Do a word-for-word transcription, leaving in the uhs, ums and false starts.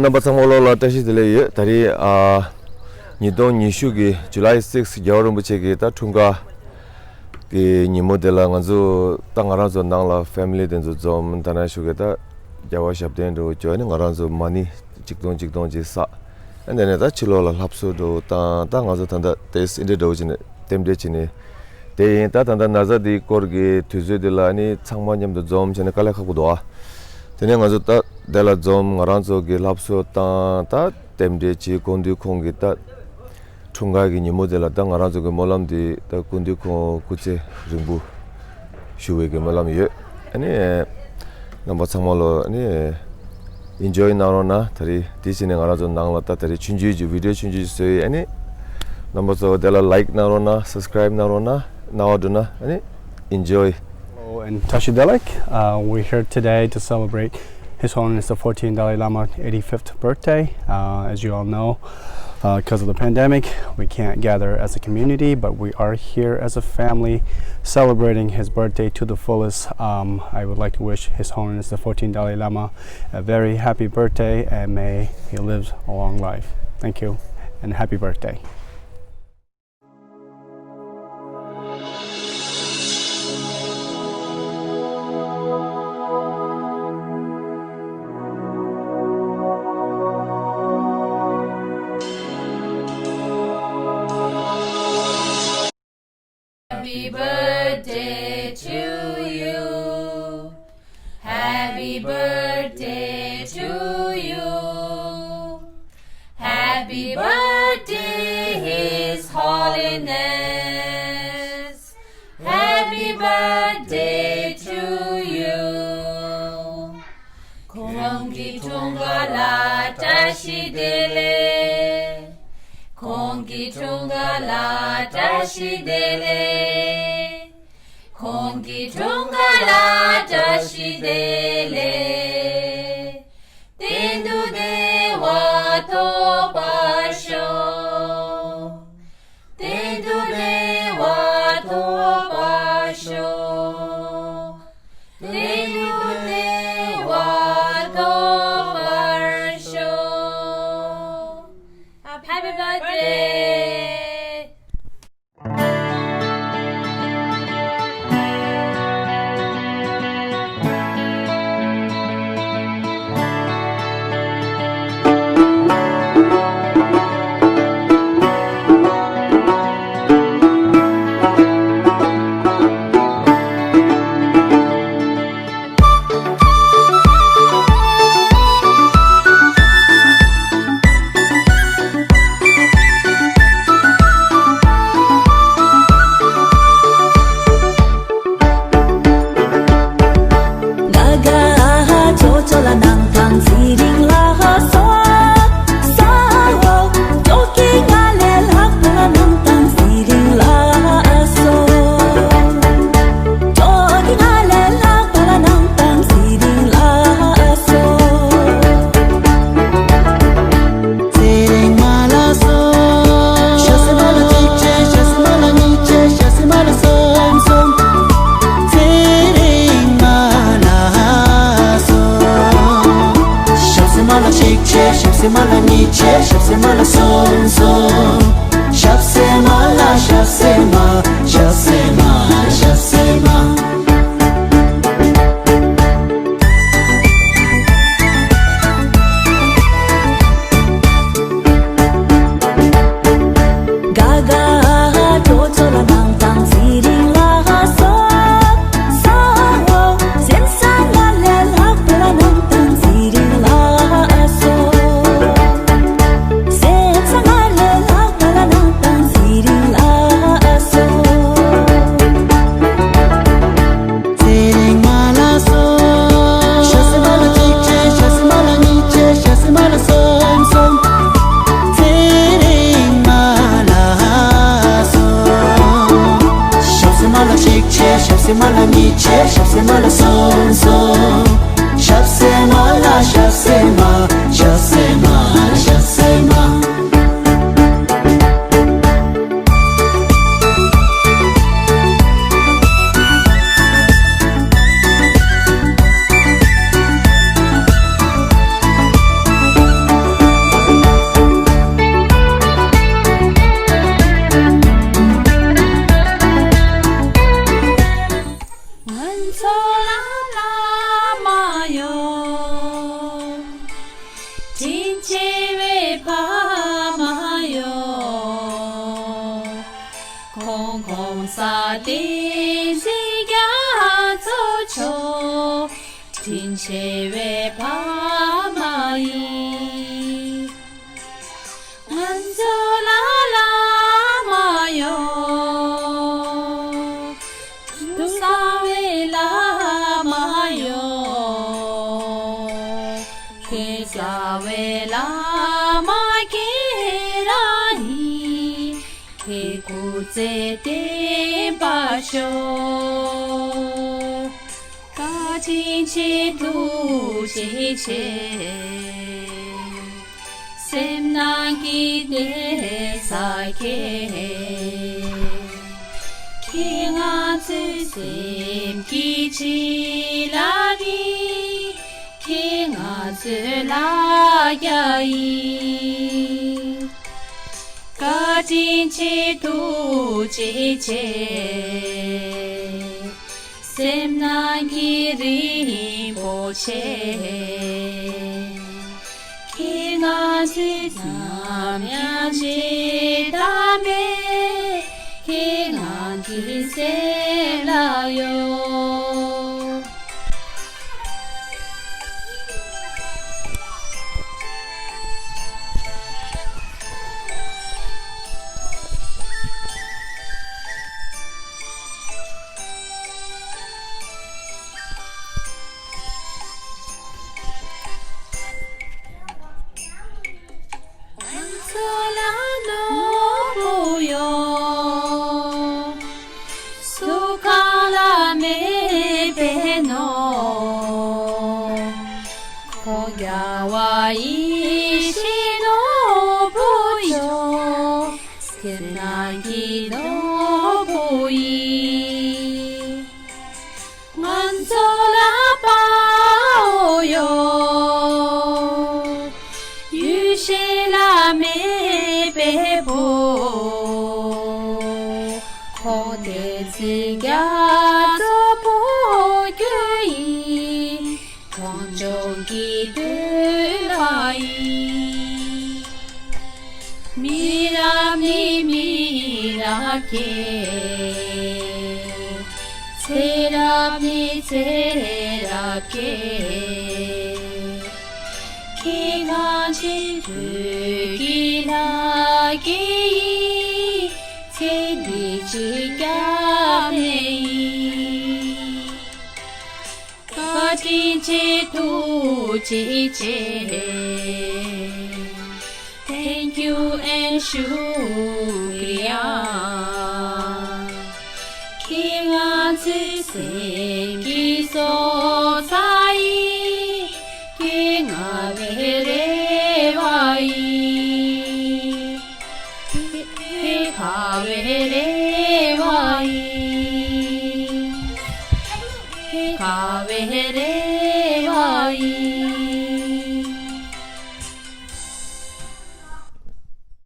རྣམ་པ་ཚང་མ་ལོ་ལ་བཀྲ་ཤིས་བདེ་ལེགས་ཡོད། ད་རེས་ཨ་ཉིས་སྟོང་ཉི་ཤུ་གི་July six རྒྱལ་བ་རིན་པོ་ཆེ་གི་ད་འཁྲུངས་སྐར་གི་ཉིན་མོ་དེ་ལ་ང་ཚོ་ད་ང་རང་ཚོ་ནང་ལ་ཕེ་མི་ལི་དེ་ཚོ་འཛོམས། ད་ནང་ཞུ་གི་ད་རྒྱལ་བ་ཞབས་བརྟན་འགྲོ་བཅོ་ནི་ང་རང་ཚོ་མ་ཎི་གཅིག་སྟོང་གཅིག་སྟོང་ཅིག་བསགས། ཨ་དེ་ནས་ད་ཕྱི་ལོགས་ལ་ལྷ་གསོལ་འགྲོ་དང་། ད་ང་ཚོ་ད་ལྟ་དེ་འདྲ་འགྲོ་བྱས་ནས་རྟེན་འབྲེལ་བྱས་ནས་དེ་ཡིན། ད་ད་ལྟ་ན་ཚ་འདིའི་སྐོར་གྱི་དུས་ཚོད་འདི་ལ་ནི་ཚང་མ་མཉམ་དུ་འཛོམས་བྱས་ནས་དཀའ་ལས་ཁག་པོ་འདུག་ཨ། དེ་ནས་ང་ཚོ་ད་དེ་ལ་འཛོམས། ང་རང་ཚོ་གི་ལྷ་གསོལ་དང་ད་རྟེན་འབྲེལ་བྱས། དགོངས་འདུས་ཁོང་གི་ད་འཁྲུངས་སྐར་གྱི་ཉིན་མོ་དེ་ལ་ད་ང་རང་ཚོ་གི་སྨོན་ལམ་འདི་ད་སྐུ་མདུན་ཁོང་སྐུ་ཚེ་རིང་པོ་ཞུ་བའི་གི་སྨོན་ལམ་ཡོད། ཨ་ནི་རྣམ་པ་ཚང་མ་ལོ་ཨ་ནི་ཨེན་ཇོའི་གནང་རོགས་གནང་། ད་རེས་དེ་བྱས་ནས་ང་རང་ཚོ་ནང་ལ་ད་ད་རེས་ཆུང་ཆུང་གི་བི་ཌིའོ་ཆུང་ཆུང་བཟོས་ཡོད། ཨ་ནི་རྣམ་པ་ཚོ་དེ་ལ་ལའིཀ་གནང་རོགས་གནང་། སབ་སི་ཀ་རའིབ་གནང་རོགས་གནང་། གནང་བ་འགྲོ་ན་ཨ་ནི་ཨེན་ཇོའི། Hello, and Tashi Delek. Uh, we're here today to celebrate His Holiness the fourteenth Dalai Lama eighty-fifth birthday. Uh, as you all know, because of the pandemic, we can't gather as a community, but we are here as a family celebrating his birthday to the fullest. Um, I would like to wish His Holiness the fourteenth Dalai Lama a very happy birthday and may he live a long life. Thank you and happy birthday. Happy birthday to you. Happy birthday to you. Happy birthday, His Holiness. Happy birthday to you. ཁོང་གི་འཁྲུངས་སྐར་ལ་བཀྲ་ཤིས་བདེ་ལེགས། ཁོང་གི་འཁྲུངས་སྐར་ལ་བཀྲ་ཤིས་བདེ་ལེགས། ཁོང་གི་འཁྲུངས་སྐར་ལ་བཀྲ་ཤིས་བདེ་ལེགས། གཏན་དུ་བདེ་བ་ཐོབ་པར་ཤོག། གཏན་དུ་བདེ་བ་ཐོབ་པར་ཤོག། གཏན་དུ་བདེ་བ་ཐོབ་པར་ཤོག། Happy birthday! ཚེ་རིང་མ་ལ་གསུམ། ཞབས་སེ་མ་ལ་གཅིག་བྱས། ཞབས་སེ་མ་ལ་གཉིས་བྱས། ཞབས་སེ་མ་ལ་གསུམ་གསུམ། ཚེ་རིང་མ་ལ་གསུམ། ཞབས་སེ་མ་ལ་གཅིག་བྱས། ཞབས་སེ་མ་ལ་གཉིས་བྱས། ཞབས་སེ་མ་ལ་གསུམ་གསུམ། ཞབས་སེ་མ་ལ། ཞབས་སེ་མ། ཞབས་སེ་མ། ཞབས་སེ་མ། དྲིན་ཆེ་བའི་ཕ་མ་ཡོད། གོང་གོང་ས་བསྟན་འཛིན་རྒྱ་མཚོ་མཆོག་དྲིན་ཆེ་བའི་ཕ་མ་ཡིན། ང་ཚོ་ལ་བླ་མ་ཡོད། གདུགས་གསང་བའི་བླ་མ་ཡོད། ཁེ་གསང་བའི་བླ་མ་ཁྱེད་རང་ཡིན། ཁྱེད་སྐུ་ཚེ་བརྟན་པར་ཤོག་བཀའ་དྲིན་ཆེ་ཐུགས་རྗེ་ཆེ། སེམས་ནང་གི་གནས་ས་ཁྱེད། ཁྱེད་ང་ཚོའི་སེམས་ཀྱི་བྱིན་རླབས་ཡིན། ཁྱེད་ང་ཚོའི་ལ་རྒྱ་ཡིན། བཀའ་དྲིན་ཆེ་ཐུགས་རྗེ་ཆེ། སེམས་ནང་གི་རིན་པོ་ཆེ། ཁྱེད་ང་ཚོའི་ནམ་ཡང་བརྗེད་ཐབས་མེད། ཁྱེད་ང་ཚོའི་སེམས་ལ་ཡོད། ང་ཚོ་ལ་ནོར་བུ་ཡོད། སུ་གང་ལ་མེད་པའི་ནོར། ཁོག་རྒྱ་བ་ཡིད་བཞིན་ནོར་བུ་ཡོད། སེམས་ནང་གི་ནོར་བུ་ཡིན། ང་ཚོ་ལ་དཔའ་བོ་ཡོད། ཡུལ་གཞན་ལ་མེད་པའི་བུ། ཁོང་བསྟན་འཛིན་རྒྱ་མཚོ་བོད་བརྒྱུད་ཡིན། གངས་ལྗོངས་ཀྱི་མདུན་ལྷ་ཡིན། མི་རབས་ནས་མི་རབས་བརྒལ། ཚེ་རབས་ནས་ཚེ་རབས་བརྒལ། ཁྱེད་གང་ཅི་བོད་ཀྱི་ལྷ་སྐལ་ཡིན། ཚེ་འདི་ཕྱི་སྐྱབས་གནས་ཡིན། བཀའ་དྲིན་ཆེ་ཐུགས་རྗེ་ཆེ། Thank you and ཤུ་ཀྲི་ཡ། ཁྱེད་ང་ཚོའི་སེམས་ཀྱི་སོ།